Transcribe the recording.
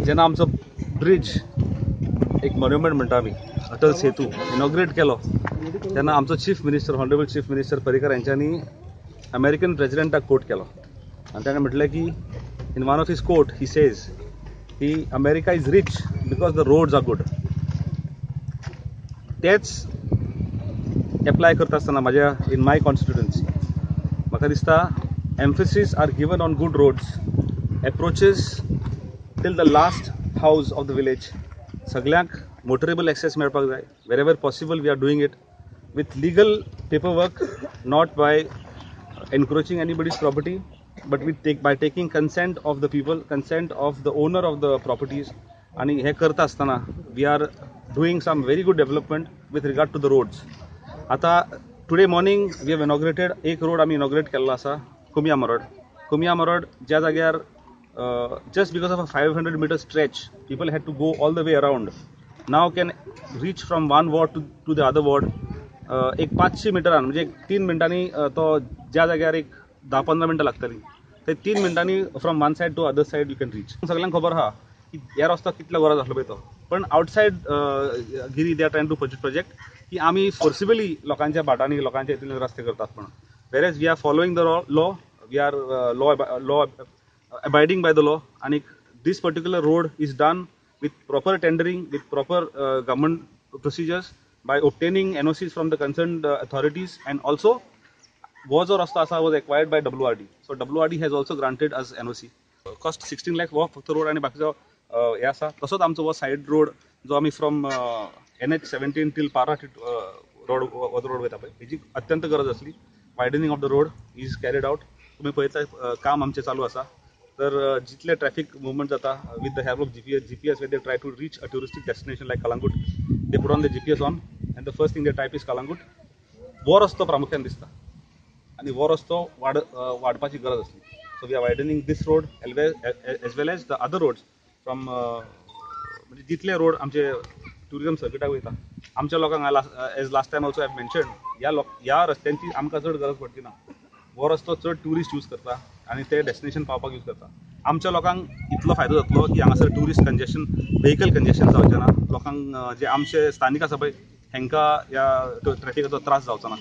जेन्ना आमचो ब्रिज, एक मॉन्युमेंट म्हणटा आमी, अटल सेतू इनॉग्रेट केलो तेन्ना आमचो chief minister, honourable chief minister Parrikar हेंच्यांनी अमेरिकन प्रेजिडेंटाक कोट केलो आनी ताणें म्हटलें की in one of his quote he says की America is rich because the roads are good. तेच एप्लाय करता आसतना म्हाज्या इन my constituency म्हाका दिसता emphasis are given on good roads, approaches till the last house of the village. सगळ्यांक motorable access मेळपाक जाय. Wherever possible we are doing it with legal paper work, not by encroaching anybody's property, but with take by taking consent of the people, consent of the owner of the properties. आणि हे करता आसतना we are doing some very good development with regard to the roads. आता today morning we have inaugurated एक road आमी inaugurate केल्लो आसा, कुमिया मरोड. कुमिया मरोड ज्या जाग्यार just because of a 500 meter stretch people had to go all the way around, now can reach from one ward to the other ward एक 500 मिटरान, म्हणजे एक 3 मिनटांनी तो ज्या जाग्यार एक 10-15 मिनटां लागतलीं ते 3 मिनटांनी from one side to other side you can reach. सगळ्यांक खबर आहा की ह्या रस्तो कितलो गरज आसलो पळय तो, पण outside Giri they are trying to project की आमी फोर्सिबली लोकांच्या भाटांनी, लोकांच्या हितून रस्ते करतात म्हणून, whereas we are following the law, we are law abiding by the law. आणि this particular road is done with proper tendering, with proper government procedures, by obtaining NOCs from the concerned authorities, and also हो जो रस्तो आसा was acquired by WRD. So WRD has also granted us NOC. Cost 16 lakh हो फक्त road आनी बाकीचो हे आसा. तसोच आमचो हो सायड रोड जो आमी from NH 17 till Parra road हो रोड वयता पळय, हेजी अत्यंत गरज आसली. Widening of the road is carried out. तुमी पळयता, काम आमचें चालू आसा. तर जितले ट्रॅफिक मुवमेंट जाता with the help of GPS, GPS they try to reach a touristic destination like Calangute, they put on the GPS on and the first thing they type is Calangute. हो रस्तो प्रामुख्यान दिसता आनी हो रस्तो वाडपाची गरज आसली. So we are widening this road as well as the other roads from म्हणजे जितले रोड आमचे ट्युरिझम सर्किटाक वयता आमच्या लोकांक, as last time also have mention, ह्या लोक ह्या रस्त्यांची आमकां चड गरज पडची ना. हो रस्तो चड ट्युरिस्ट यूज करता आनी ते डेस्टिनेशन पावपाक यूज करता. आमच्या लोकांक इतलो फायदो जातलो की हांगासर ट्युरिस्ट कंजेशन, व्हेकल कंजेशन जावचें ना. लोकांक जे आमचे स्थानीक आसा पळय, हेंकां ह्या ट्रॅफिकाचो त्रास जावचो ना.